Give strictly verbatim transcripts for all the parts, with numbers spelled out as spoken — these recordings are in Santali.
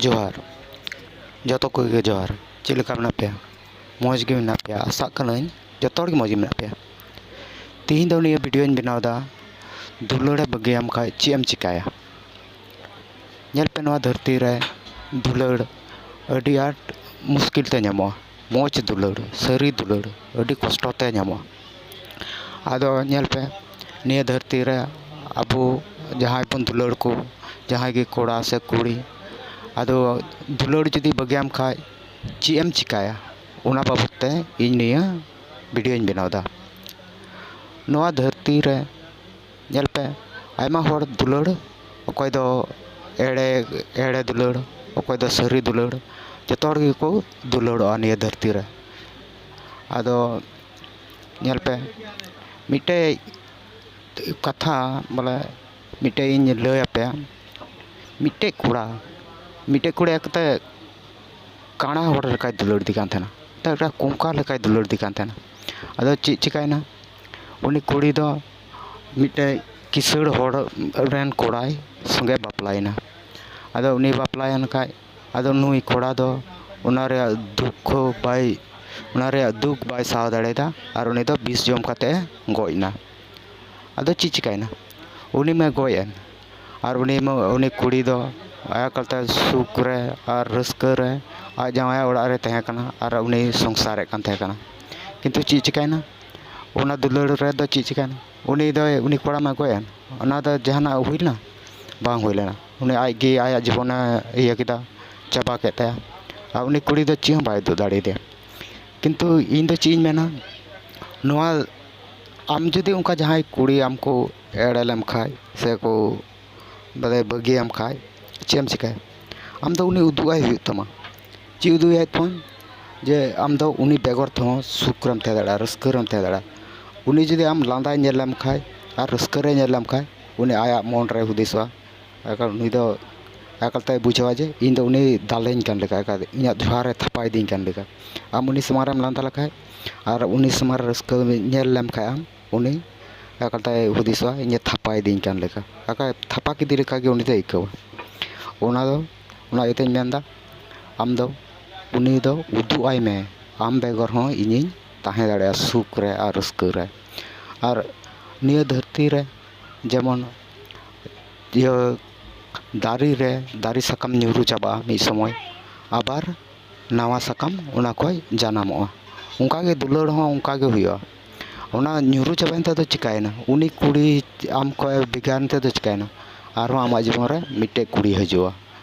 ᱡᱚᱦᱟᱨ᱾ ᱡᱚᱛᱚ ᱠᱚᱜᱮ ᱡᱚᱦᱟᱨ᱾ ᱪᱮᱫ ᱞᱮᱠᱟ ᱢᱮᱱᱟᱜ ᱯᱮᱭᱟ? ᱢᱚᱡᱽ ᱜᱮ ᱢᱮᱱᱟᱜ ᱯᱮᱭᱟ? ᱟᱥᱟᱜ ᱠᱟᱹᱱᱟᱹᱧ ᱡᱚᱛᱚ ᱦᱚᱲ ᱜᱮ ᱢᱚᱡᱽ ᱜᱮ ᱢᱮᱱᱟᱜ ᱯᱮᱭᱟ᱾ ᱛᱮᱦᱮᱧ ᱫᱚ ᱱᱤᱭᱟᱹ ᱵᱷᱤᱰᱤᱭᱳᱧ ᱵᱮᱱᱟᱣ ᱮᱫᱟ ᱫᱩᱞᱟᱹᱲᱮ ᱵᱟᱹᱜᱤᱭᱟᱢ ᱠᱷᱟᱡ ᱪᱮᱫ ᱮᱢ ᱪᱤᱠᱟᱹᱭᱟ? ᱧᱮᱞ ᱯᱮ, ᱱᱚᱣᱟ ᱫᱷᱟᱹᱨᱛᱤ ᱨᱮ ᱫᱩᱞᱟᱹᱲ ᱟᱹᱰᱤ ᱟᱸᱴ ᱢᱩᱥᱠᱤᱞ ᱛᱮ ᱧᱟᱢᱚᱜᱼᱟ᱾ ᱢᱚᱡᱽ ᱫᱩᱞᱟᱹᱲ, ᱥᱟᱹᱨᱤ ᱫᱩᱞᱟᱹᱲ ᱟᱹᱰᱤ ᱠᱚᱥᱴᱚ ᱛᱮ ᱧᱟᱢᱚᱜᱼᱟ᱾ ᱟᱫᱚ ᱧᱮᱞ ᱯᱮ, ᱱᱤᱭᱟᱹ ᱫᱷᱟᱹᱨᱛᱤ ᱨᱮ ᱟᱵᱚ ᱡᱟᱦᱟᱸᱭ ᱵᱚᱱ ᱫᱩᱞᱟᱹᱲ ᱠᱚ, ᱡᱟᱦᱟᱸᱭ ᱜᱮ ᱠᱚᱲᱟ ᱥᱮ ᱠᱩᱲᱤ, ᱟᱫᱚ ᱫᱩᱞᱟᱹᱲ ᱡᱩᱫᱤ ᱵᱟᱹᱜᱤᱭᱟᱢ ᱠᱷᱟᱡ ᱪᱮᱫ ᱮᱢ ᱪᱤᱠᱟᱹᱭᱟ? ᱚᱱᱟ ᱵᱟᱵᱚᱫ ᱛᱮ ᱤᱧ ᱱᱤᱭᱟᱹ ᱵᱷᱤᱰᱤᱭᱳᱧ ᱵᱮᱱᱟᱣ ᱮᱫᱟ᱾ ᱱᱚᱣᱟ ᱫᱷᱟᱹᱨᱛᱤ ᱨᱮ ᱧᱮᱞ ᱯᱮ, ᱟᱭᱢᱟ ᱦᱚᱲ ᱫᱩᱞᱟᱹᱲ, ᱚᱠᱚᱭ ᱫᱚ ᱮᱲᱮ, ᱮᱲᱮ ᱫᱩᱞᱟᱹᱲ, ᱚᱠᱚᱭ ᱫᱚ ᱥᱟᱹᱨᱤ ᱫᱩᱞᱟᱹᱲ, ᱡᱚᱛᱚ ᱦᱚᱲ ᱜᱮᱠᱚ ᱫᱩᱞᱟᱹᱲᱚᱜᱼᱟ ᱱᱤᱭᱟᱹ ᱫᱷᱟᱹᱨᱛᱤ ᱨᱮ᱾ ᱟᱫᱚ ᱧᱮᱞ ᱯᱮ, ᱢᱤᱫᱴᱮᱡ ᱠᱟᱛᱷᱟ, ᱵᱚᱞᱮ, ᱢᱤᱫᱴᱮᱡ ᱤᱧ ᱞᱟᱹᱭ ᱟᱯᱮᱭᱟ᱾ ᱢᱤᱫᱴᱮᱡ ᱠᱚᱲᱟ, ᱢᱤᱫᱴᱮᱡ ᱠᱩᱲᱤ ᱮᱠᱴᱟ ᱠᱟᱬᱟ ᱦᱚᱲ ᱞᱮᱠᱟᱭ ᱫᱩᱞᱟᱹᱲ ᱫᱤ ᱠᱟᱱ ᱛᱟᱦᱮᱱᱟ, ᱛᱚ ᱮᱠᱴᱟ ᱠᱚᱝᱠᱟ ᱞᱮᱠᱟᱭ ᱫᱩᱞᱟᱹᱲ ᱫᱤ ᱠᱟᱱ ᱛᱟᱦᱮᱱᱟ᱾ ᱟᱫᱚ ᱪᱮᱫ ᱪᱤᱠᱟᱹᱭᱮᱱᱟ? ᱩᱱᱤ ᱠᱩᱲᱤ ᱫᱚ ᱢᱤᱫᱴᱮᱡ ᱠᱤᱥᱟᱹᱬ ᱦᱚᱲ ᱨᱮᱱ ᱠᱚᱲᱟᱭ ᱥᱚᱸᱜᱮ ᱵᱟᱯᱞᱟᱭᱮᱱᱟ᱾ ᱟᱫᱚ ᱩᱱᱤ ᱵᱟᱯᱞᱟᱭᱮᱱ ᱠᱷᱟᱡ, ᱟᱫᱚ ᱱᱩᱭ ᱠᱚᱲᱟ ᱫᱚ ᱚᱱᱟ ᱨᱮᱭᱟᱜ ᱫᱩᱠᱠᱷᱚ ᱵᱟᱭ, ᱚᱱᱟ ᱨᱮᱭᱟᱜ ᱫᱩᱠ ᱵᱟᱭ ᱥᱟᱦᱟᱣ ᱫᱟᱲᱮᱭᱟᱫᱟ, ᱟᱨ ᱩᱱᱤ ᱫᱚ ᱵᱤᱥ ᱡᱚᱢ ᱠᱟᱛᱮ ᱮ ᱜᱚᱡ ᱮᱱᱟ᱾ ᱟᱫᱚ ᱪᱮᱫ ᱪᱤᱠᱟᱹᱭᱮᱱᱟ? ᱩᱱᱤ ᱢᱟ ᱜᱚᱡ ᱮᱱ, ᱟᱨ ᱩᱱᱤ ᱢᱟ, ᱩᱱᱤ ᱠᱩᱲᱤ ᱫᱚ ᱟᱭᱟᱜ ᱠᱟᱞᱛᱮ ᱥᱩᱠ ᱨᱮ ᱟᱨ ᱨᱟᱹᱥᱠᱟᱹ ᱨᱮ ᱟᱡ ᱡᱟᱶᱟᱭ ᱚᱲᱟᱜ ᱨᱮ ᱛᱟᱦᱮᱸ ᱠᱟᱱᱟ, ᱟᱨ ᱩᱱᱤ ᱥᱚᱝᱥᱟᱨᱮᱫ ᱠᱟᱱ ᱛᱟᱦᱮᱸ ᱠᱟᱱᱟ᱾ ᱠᱤᱱᱛᱩ ᱪᱮᱫ ᱪᱤᱠᱟᱹᱭᱮᱱᱟ? ᱚᱱᱟ ᱫᱩᱞᱟᱹᱲ ᱨᱮᱫᱚ ᱪᱮᱫ ᱪᱤᱠᱟᱹᱭᱮᱱᱟ? ᱩᱱᱤ ᱫᱚ, ᱩᱱᱤ ᱠᱚᱲᱟ ᱢᱟ ᱜᱚᱡ ᱮᱱ, ᱚᱱᱟ ᱫᱚ ᱡᱟᱦᱟᱱᱟᱜ ᱦᱩᱭ ᱞᱮᱱᱟ? ᱵᱟᱝ ᱦᱩᱭ ᱞᱮᱱᱟ᱾ ᱩᱱᱤ ᱟᱡ ᱜᱮ ᱟᱭᱟᱜ ᱡᱤᱵᱚᱱᱮ ᱤᱭᱟᱹ ᱠᱮᱫᱟ, ᱪᱟᱵᱟ ᱠᱮᱫ ᱛᱟᱭᱟ, ᱟᱨ ᱩᱱᱤ ᱠᱩᱲᱤ ᱫᱚ ᱪᱮᱫ ᱦᱚᱸ ᱵᱟᱭ ᱩᱫᱩᱜ ᱫᱟᱲᱮᱭᱟᱫᱮᱭᱟ᱾ ᱠᱤᱱᱛᱩ ᱤᱧ ᱫᱚ ᱪᱮᱫ ᱤᱧ ᱢᱮᱱᱟ, ᱱᱚᱣᱟ, ᱟᱢ ᱡᱩᱫᱤ ᱚᱱᱠᱟ ᱡᱟᱦᱟᱸᱭ ᱠᱩᱲᱤ ᱟᱢ ᱠᱚ ᱮᱲᱮ ᱞᱮᱢ ᱠᱷᱟᱡ ᱥᱮ ᱠᱚ ᱵᱚᱞᱮ ᱵᱟᱹᱜᱤᱭᱟᱢ ᱠᱷᱟᱡ, ᱪᱮᱫ ᱮᱢ ᱪᱤᱠᱟᱹᱭᱟ? ᱟᱢ ᱫᱚ ᱩᱱᱤ ᱩᱫᱩᱜ ᱟᱭ ᱦᱩᱭᱩᱜ ᱛᱟᱢᱟ᱾ ᱪᱮᱫ ᱩᱫᱩᱜ ᱟᱭ ᱛᱟᱢᱟ? ᱡᱮ ᱟᱢ ᱫᱚ ᱩᱱᱤ ᱵᱮᱜᱚᱨ ᱛᱮᱦᱚᱸ ᱥᱩᱠ ᱨᱮᱢ ᱛᱟᱦᱮᱸ ᱫᱟᱲᱮᱭᱟᱜᱼᱟ, ᱨᱟᱹᱥᱠᱟᱹ ᱨᱮᱢ ᱛᱟᱦᱮᱸ ᱫᱟᱲᱮᱭᱟᱜᱼᱟ᱾ ᱩᱱᱤ ᱡᱩᱫᱤ ᱟᱢ ᱞᱟᱸᱫᱟᱭ ᱧᱮᱞ ᱞᱮᱢ ᱠᱷᱟᱡ ᱟᱨ ᱨᱟᱹᱥᱠᱟᱹ ᱨᱮ ᱧᱮᱞ ᱞᱮᱢ ᱠᱷᱟᱡ, ᱩᱱᱤ ᱟᱭᱟᱜ ᱢᱚᱱ ᱨᱮ ᱦᱩᱫᱤᱥᱚᱜᱼᱟ᱾ ᱮᱠᱟᱞ ᱩᱱᱤ ᱫᱚ ᱮᱠᱟᱞ ᱛᱮᱭ ᱵᱩᱡᱷᱟᱹᱣᱟ ᱡᱮ ᱤᱧ ᱫᱚ ᱩᱱᱤ ᱫᱟᱞᱮᱧ ᱠᱟᱱ ᱞᱮᱠᱟ, ᱮᱠᱟᱞ ᱤᱧᱟᱹᱜ ᱡᱚᱦᱟ ᱨᱮ ᱛᱷᱟᱯᱟ ᱤᱫᱤᱧ ᱠᱟᱱ ᱞᱮᱠᱟ᱾ ᱟᱢ ᱩᱱᱤ ᱥᱟᱢᱟᱝ ᱨᱮᱢ ᱞᱟᱸᱫᱟ ᱞᱮᱠᱷᱟᱡ ᱟᱨ ᱩᱱᱤ ᱥᱟᱢᱟᱝ ᱨᱮ ᱨᱟᱹᱥᱠᱟᱹ ᱧᱮᱞ ᱞᱮᱢ ᱠᱷᱟᱡ ᱟᱢ, ᱩᱱᱤ ᱮᱠᱟᱞ ᱛᱮᱭ ᱦᱩᱫᱤᱥᱚᱜᱼᱟ, ᱤᱧᱮ ᱛᱷᱟᱯᱟ ᱤᱫᱤᱧ ᱠᱟᱱ ᱞᱮᱠᱟ, ᱮᱠᱟᱞ ᱛᱷᱟᱯᱟ ᱠᱮᱫᱮ ᱞᱮᱠᱟ ᱜᱮ ᱩᱱᱤ ᱫᱚᱭ ᱟᱹᱭᱠᱟᱹᱣᱟ᱾ ᱚᱱᱟ ᱫᱚ ᱚᱱᱟ ᱤᱭᱟᱹᱛᱮᱧ ᱢᱮᱱᱫᱟ, ᱟᱢ ᱫᱚ ᱩᱱᱤ ᱫᱚ ᱩᱫᱩᱜ ᱟᱭ ᱢᱮ, ᱟᱢ ᱵᱮᱜᱚᱨ ᱦᱚᱸ ᱤᱧᱤᱧ ᱛᱟᱦᱮᱸ ᱫᱟᱲᱮᱭᱟᱜᱼᱟ ᱥᱩᱠ ᱨᱮ ᱟᱨ ᱨᱟᱹᱥᱠᱟᱹ ᱨᱮ᱾ ᱟᱨ ᱱᱤᱭᱟᱹ ᱫᱷᱟᱹᱨᱛᱤ ᱨᱮ ᱡᱮᱢᱚᱱ ᱤᱭᱟᱹ ᱫᱟᱨᱮ ᱨᱮ ᱫᱟᱨᱮ ᱥᱟᱠᱟᱢ ᱧᱩᱨᱩ ᱪᱟᱵᱟᱜᱼᱟ ᱢᱤᱫ ᱥᱚᱢᱚᱭ, ᱟᱵᱟᱨ ᱱᱟᱣᱟ ᱥᱟᱠᱟᱢ ᱚᱱᱟ ᱠᱷᱚᱡ ᱡᱟᱱᱟᱢᱚᱜᱼᱟ᱾ ᱚᱱᱠᱟᱜᱮ ᱫᱩᱞᱟᱹᱲ ᱦᱚᱸ ᱚᱱᱠᱟᱜᱮ ᱦᱩᱭᱩᱜᱼᱟ᱾ ᱚᱱᱟ ᱧᱩᱨᱩ ᱪᱟᱵᱟᱭᱮᱱ ᱛᱮᱫᱚ ᱪᱤᱠᱟᱹᱭᱮᱱᱟ? ᱩᱱᱤ ᱠᱩᱲᱤ ᱟᱢ ᱠᱷᱚᱡ ᱵᱷᱮᱜᱟᱨ ᱮᱱ ᱛᱮᱫᱚ ᱪᱤᱠᱟᱹᱭᱮᱱᱟ? ᱟᱨᱦᱚᱸ ᱟᱢᱟᱜ ᱡᱤᱵᱚᱱ ᱨᱮ ᱢᱤᱫᱴᱮᱡ ᱠᱩᱲᱤ ᱦᱤᱡᱩᱜᱼᱟ᱾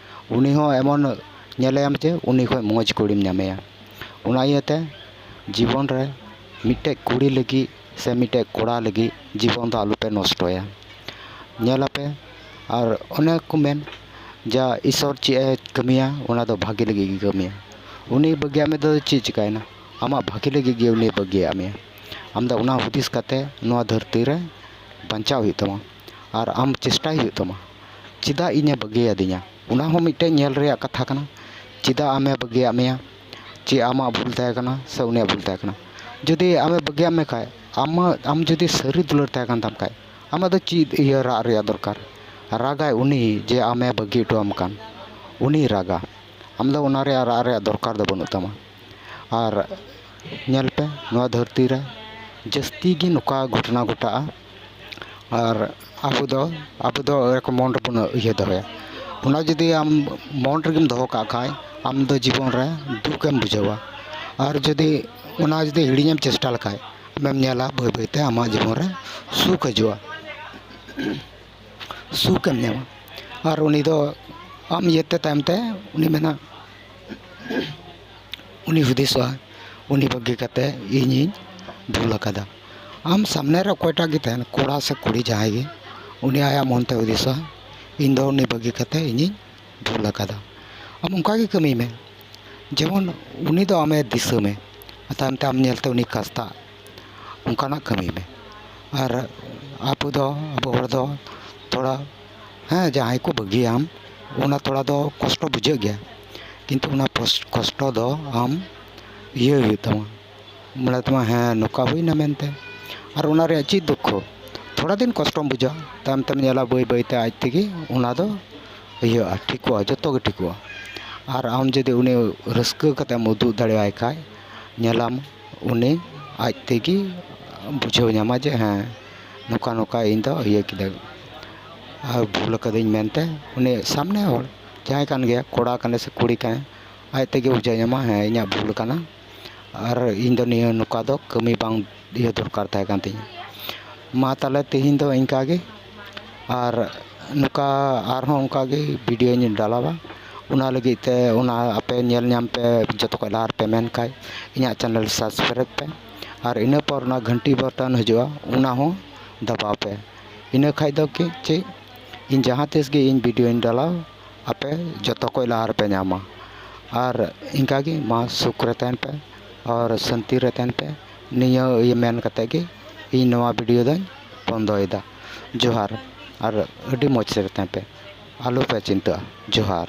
ᱩᱱᱤ ᱦᱚᱸ ᱮᱢᱚᱱ ᱧᱮᱞᱮᱭᱟᱢ ᱡᱮ ᱩᱱᱤ ᱠᱷᱚᱡ ᱢᱚᱡᱽ ᱠᱩᱲᱤᱢ ᱧᱟᱢᱮᱭᱟ᱾ ᱚᱱᱟ ᱤᱭᱟᱹᱛᱮ ᱡᱤᱵᱚᱱ ᱨᱮ ᱢᱤᱫᱴᱮᱡ ᱠᱩᱲᱤ ᱞᱟᱹᱜᱤᱫ ᱥᱮ ᱢᱤᱫᱴᱮᱡ ᱠᱚᱲᱟ ᱞᱟᱹᱜᱤᱫ ᱡᱤᱵᱚᱱ ᱫᱚ ᱟᱞᱚᱯᱮ ᱱᱚᱥᱴᱚᱭᱟ᱾ ᱧᱮᱞᱟᱯᱮ, ᱟᱨ ᱚᱱᱮ ᱠᱚ ᱢᱮᱱ, ᱡᱟ ᱤᱥᱚᱨ ᱪᱮᱫ ᱮ ᱠᱟᱹᱢᱤᱭᱟ, ᱚᱱᱟ ᱫᱚ ᱵᱷᱟᱜᱮ ᱞᱟᱹᱜᱤᱫ ᱜᱮ ᱠᱟᱹᱢᱤᱭᱟ᱾ ᱩᱱᱤ ᱵᱟᱹᱜᱤᱭᱟᱜ ᱢᱮ ᱫᱚ ᱪᱮᱫ ᱪᱤᱠᱟᱹᱭᱮᱱᱟ? ᱟᱢᱟᱜ ᱵᱷᱟᱜᱮ ᱞᱟᱹᱜᱤᱫ ᱜᱮ ᱩᱱᱤ ᱵᱟᱹᱜᱤᱭᱟᱜ ᱢᱮᱭᱟ᱾ ᱟᱢ ᱫᱚ ᱚᱱᱟ ᱦᱩᱫᱤᱥ ᱠᱟᱛᱮ ᱱᱚᱣᱟ ᱫᱷᱟᱹᱨᱛᱤ ᱨᱮ ᱵᱟᱧᱪᱟᱣ ᱦᱩᱭᱩᱜ ᱛᱟᱢᱟ, ᱟᱨ ᱟᱢ ᱪᱮᱥᱴᱟᱭ ᱦᱩᱭᱩᱜ ᱛᱟᱢᱟ, ᱪᱮᱫᱟᱜ ᱤᱧᱮ ᱵᱟᱹᱜᱤᱭᱟᱫᱤᱧᱟ? ᱚᱱᱟ ᱦᱚᱸ ᱢᱤᱫᱴᱮᱱ ᱧᱮᱞ ᱨᱮᱭᱟᱜ ᱠᱟᱛᱷᱟ ᱠᱟᱱᱟ᱾ ᱪᱮᱫᱟᱜ ᱟᱢᱮ ᱵᱟᱹᱜᱤᱭᱟᱫ ᱢᱮᱭᱟ? ᱪᱮᱫ ᱟᱢᱟᱜ ᱵᱷᱩᱞ ᱛᱟᱦᱮᱸ ᱠᱟᱱᱟ ᱥᱮ ᱩᱱᱤᱭᱟᱜ ᱵᱷᱩᱞ ᱛᱟᱦᱮᱸ ᱠᱟᱱᱟ? ᱡᱩᱫᱤ ᱟᱢᱮ ᱵᱟᱹᱜᱤᱭᱟᱫ ᱢᱮ ᱠᱷᱟᱡ, ᱟᱢ, ᱟᱢ ᱡᱩᱫᱤ ᱥᱟᱹᱨᱤ ᱫᱩᱞᱟᱹᱲ ᱛᱟᱦᱮᱸ ᱠᱟᱱ ᱛᱟᱢ ᱠᱷᱟᱡ, ᱟᱢᱟᱜ ᱫᱚ ᱪᱮᱫ ᱤᱭᱟᱹ ᱨᱟᱜ ᱨᱮᱭᱟᱜ ᱫᱚᱨᱠᱟᱨ? ᱨᱟᱜᱟᱭ ᱩᱱᱤ ᱡᱮ ᱟᱢᱮ ᱵᱟᱹᱜᱤ ᱦᱚᱴᱚᱣᱟᱢ ᱠᱟᱱ, ᱩᱱᱤᱭ ᱨᱟᱜᱟ᱾ ᱟᱢ ᱫᱚ ᱚᱱᱟ ᱨᱮᱭᱟᱜ ᱨᱟᱜ ᱨᱮᱭᱟᱜ ᱫᱚᱨᱠᱟᱨ ᱫᱚ ᱵᱟᱹᱱᱩᱜ ᱛᱟᱢᱟ᱾ ᱟᱨ ᱧᱮᱞ ᱯᱮ, ᱱᱚᱣᱟ ᱫᱷᱟᱹᱨᱛᱤ ᱨᱮ ᱡᱟᱹᱥᱛᱤ ᱜᱮ ᱱᱚᱝᱠᱟ ᱜᱷᱚᱴᱚᱱᱟ ᱜᱷᱚᱴᱟᱜᱼᱟ᱾ ᱟᱨ ᱟᱵᱚ ᱫᱚ, ᱟᱵᱚ ᱫᱚ ᱮᱨᱚᱠᱚᱢ ᱢᱚᱱ ᱨᱮᱵᱚᱱ ᱤᱭᱟᱹ ᱫᱚᱦᱚᱭᱟ᱾ ᱚᱱᱟ ᱡᱩᱫᱤ ᱟᱢ ᱢᱚᱱ ᱨᱮᱜᱮᱢ ᱫᱚᱦᱚ ᱠᱟᱜ ᱠᱷᱟᱡ, ᱟᱢ ᱫᱚ ᱡᱤᱵᱚᱱ ᱨᱮ ᱫᱩᱠᱮᱢ ᱵᱩᱡᱷᱟᱹᱣᱟ᱾ ᱟᱨ ᱡᱩᱫᱤ ᱚᱱᱟ ᱡᱩᱫᱤ ᱦᱤᱲᱤᱧᱮᱢ ᱪᱮᱥᱴᱟ ᱞᱮᱠᱷᱟᱡ, ᱟᱢᱮᱢ ᱧᱮᱞᱟ ᱵᱟᱹᱭ ᱵᱟᱹᱭ ᱛᱮ ᱟᱢᱟᱜ ᱡᱤᱵᱚᱱ ᱨᱮ ᱥᱩᱠ ᱦᱤᱡᱩᱜᱼᱟ᱾ ᱥᱩᱠᱮᱢ ᱧᱟᱢᱟ᱾ ᱟᱨ ᱩᱱᱤ ᱫᱚ ᱟᱢ ᱤᱭᱟᱹᱛᱮ ᱛᱟᱭᱚᱢ ᱛᱮ ᱩᱱᱤ ᱢᱮᱱᱟ, ᱩᱱᱤ ᱦᱩᱫᱤᱥᱚᱜᱼᱟ, ᱩᱱᱤ ᱵᱟᱹᱜᱤ ᱠᱟᱛᱮ ᱤᱧᱤᱧ ᱵᱷᱩᱞ ᱟᱠᱟᱫᱟ᱾ ᱟᱢ ᱥᱟᱢᱱᱮ ᱨᱮ ᱚᱠᱚᱭᱴᱟᱜ ᱜᱮ ᱛᱟᱦᱮᱱ, ᱠᱚᱲᱟ ᱥᱮ ᱠᱩᱲᱤ ᱡᱟᱦᱟᱸᱭ ᱜᱮ, ᱩᱱᱤ ᱟᱭᱟᱜ ᱢᱚᱱᱛᱮ ᱦᱩᱫᱤᱥᱚᱜᱼᱟ, ᱤᱧ ᱫᱚ ᱩᱱᱤ ᱵᱟᱹᱜᱤ ᱠᱟᱛᱮ ᱤᱧᱤᱧ ᱵᱷᱩᱞ ᱟᱠᱟᱫᱟ᱾ ᱟᱢ ᱚᱱᱠᱟ ᱜᱮ ᱠᱟᱹᱢᱤ ᱢᱮ, ᱡᱮᱢᱚᱱ ᱩᱱᱤ ᱫᱚ ᱟᱢᱮ ᱫᱤᱥᱟᱹ ᱢᱮ, ᱛᱟᱭᱚᱢ ᱛᱮ ᱟᱢ ᱧᱮᱞᱛᱮ ᱩᱱᱤ ᱠᱟᱥᱛᱟᱜ, ᱚᱱᱠᱟᱱᱟᱜ ᱠᱟᱹᱢᱤ ᱢᱮ᱾ ᱟᱨ ᱟᱵᱚ ᱫᱚ, ᱟᱵᱚ ᱦᱚᱲ ᱫᱚ ᱛᱷᱚᱲᱟ, ᱦᱮᱸ, ᱡᱟᱦᱟᱸᱭ ᱠᱚ ᱵᱟᱹᱜᱤᱭᱟᱢ, ᱚᱱᱟ ᱛᱷᱚᱲᱟ ᱫᱚ ᱠᱚᱥᱴᱚ ᱵᱩᱡᱷᱟᱹᱜ ᱜᱮᱭᱟ, ᱠᱤᱱᱛᱩ ᱚᱱᱟ ᱯᱚᱥ-, ᱠᱚᱥᱴᱚ ᱫᱚ ᱟᱢ ᱤᱭᱟᱹ ᱦᱩᱭᱩᱜ ᱛᱟᱢᱟ, ᱢᱚᱱᱮ ᱛᱟᱢᱟ, ᱦᱮᱸ, ᱱᱚᱝᱠᱟ ᱦᱩᱭᱱᱟ ᱢᱮᱱᱛᱮ᱾ ᱟᱨ ᱚᱱᱟ ᱨᱮᱭᱟᱜ ᱪᱮᱫ ᱫᱩᱠᱠᱷᱚ? ᱛᱷᱚᱲᱟ ᱫᱤᱱ ᱠᱚᱥᱴᱚᱢ ᱵᱩᱡᱟ, ᱛᱟᱭᱚᱢ ᱛᱮᱢ ᱧᱮᱞᱟ ᱵᱟᱹᱭ ᱵᱟᱹᱭ ᱛᱮ ᱟᱡ ᱛᱮᱜᱮ ᱚᱱᱟ ᱫᱚ ᱤᱭᱟᱹᱜᱼᱟ, ᱴᱷᱤᱠᱚᱜᱼᱟ, ᱡᱚᱛᱚ ᱜᱮ ᱴᱷᱤᱠᱚᱜᱼᱟ᱾ ᱟᱨ ᱟᱢ ᱡᱩᱫᱤ ᱩᱱᱤ ᱨᱟᱹᱥᱠᱟᱹ ᱠᱟᱛᱮᱢ ᱩᱫᱩᱜ ᱫᱟᱲᱮᱣᱟᱭ ᱠᱷᱟᱡ, ᱧᱮᱞᱟᱢ ᱩᱱᱤ ᱟᱡ ᱛᱮᱜᱮ ᱵᱩᱡᱷᱟᱹᱣ ᱧᱟᱢᱟ ᱡᱮ ᱦᱮᱸ, ᱱᱚᱝᱠᱟ ᱱᱚᱝᱠᱟ ᱤᱧ ᱫᱚ ᱤᱭᱟᱹ ᱠᱮᱫᱟ, ᱟᱨ ᱵᱷᱩᱞ ᱠᱟᱹᱫᱟᱹᱧ ᱢᱮᱱᱛᱮ᱾ ᱩᱱᱤ ᱥᱟᱢᱱᱮ ᱦᱚᱲ ᱡᱟᱦᱟᱸᱭ ᱠᱟᱱ ᱜᱮᱭᱟ, ᱠᱚᱲᱟ ᱠᱟᱱᱟᱭ ᱥᱮ ᱠᱩᱲᱤ ᱠᱟᱱᱟᱭ, ᱟᱡ ᱛᱮᱜᱮ ᱵᱩᱡᱷᱟᱹᱣ ᱧᱟᱢᱟ, ᱦᱮᱸ, ᱤᱧᱟᱹᱜ ᱵᱷᱩᱞ ᱠᱟᱱᱟ᱾ ᱟᱨ ᱤᱧ ᱫᱚ ᱱᱤᱭᱟᱹ ᱱᱚᱝᱠᱟ ᱫᱚ ᱠᱟᱹᱢᱤ ᱵᱟᱝ ᱤᱭᱟᱹ ᱫᱚᱨᱠᱟᱨ ᱛᱟᱦᱮᱸ ᱠᱟᱱ ᱛᱤᱧᱟᱹ᱾ ᱢᱟ ᱛᱟᱦᱞᱮ ᱛᱮᱦᱮᱧ ᱫᱚ ᱤᱱᱠᱟ ᱜᱮ, ᱟᱨ ᱱᱚᱝᱠᱟ ᱟᱨᱦᱚᱸ ᱚᱱᱠᱟ ᱜᱮ ᱵᱷᱤᱰᱤᱭᱳᱧ ᱰᱟᱞᱟᱣᱟ᱾ ᱚᱱᱟ ᱞᱟᱹᱜᱤᱫ ᱛᱮ ᱚᱱᱟ ᱟᱯᱮ ᱧᱮᱞ ᱧᱟᱢ ᱯᱮ, ᱡᱚᱛᱚ ᱠᱷᱚᱱ ᱞᱟᱦᱟ ᱨᱮᱯᱮ ᱢᱮᱱ ᱠᱷᱟᱡ ᱤᱧᱟᱹᱜ ᱪᱮᱱᱮᱞ ᱥᱟᱵᱥᱠᱨᱟᱭᱤᱵᱽ ᱯᱮ, ᱟᱨ ᱤᱱᱟᱹ ᱯᱚᱨ ᱚᱱᱟ ᱜᱷᱟᱱᱴᱤ ᱵᱟᱴᱚᱱ ᱦᱤᱡᱩᱜᱼᱟ, ᱚᱱᱟ ᱦᱚᱸ ᱫᱟᱵᱟᱣ ᱯᱮ᱾ ᱤᱱᱟᱹ ᱠᱷᱟᱡ ᱫᱚ ᱠᱤ ᱪᱮᱫ, ᱤᱧ ᱡᱟᱦᱟᱸ ᱛᱤᱥ ᱜᱮ ᱤᱧ ᱵᱷᱤᱰᱤᱭᱳᱧ ᱰᱟᱞᱟᱣ, ᱟᱯᱮ ᱡᱚᱛᱚ ᱠᱷᱚᱱ ᱞᱟᱦᱟ ᱨᱮᱯᱮ ᱧᱟᱢᱟ᱾ ᱟᱨ ᱤᱱᱠᱟ ᱜᱮ ᱢᱟ ᱥᱩᱠ ᱨᱮ ᱛᱟᱦᱮᱱ ᱯᱮ ᱟᱨ ᱥᱟᱹᱱᱛᱤ ᱨᱮ ᱛᱟᱦᱮᱱ ᱯᱮ᱾ ᱱᱤᱭᱟᱹ ᱤᱭᱟᱹ ᱢᱮᱱ ᱠᱟᱛᱮ ᱜᱮ ᱤᱧ ᱱᱚᱣᱟ ᱵᱷᱤᱰᱤᱭᱳ ᱫᱚᱧ ᱵᱚᱱᱫᱚᱭᱮᱫᱟ᱾ ᱡᱚᱦᱟᱨ, ᱟᱨ ᱟᱹᱰᱤ ᱢᱚᱡᱽ ᱨᱮ ᱛᱟᱦᱮᱱ ᱯᱮ, ᱟᱞᱚ ᱯᱮ ᱪᱤᱱᱛᱟᱹᱜᱼᱟ᱾ ᱡᱚᱦᱟᱨ᱾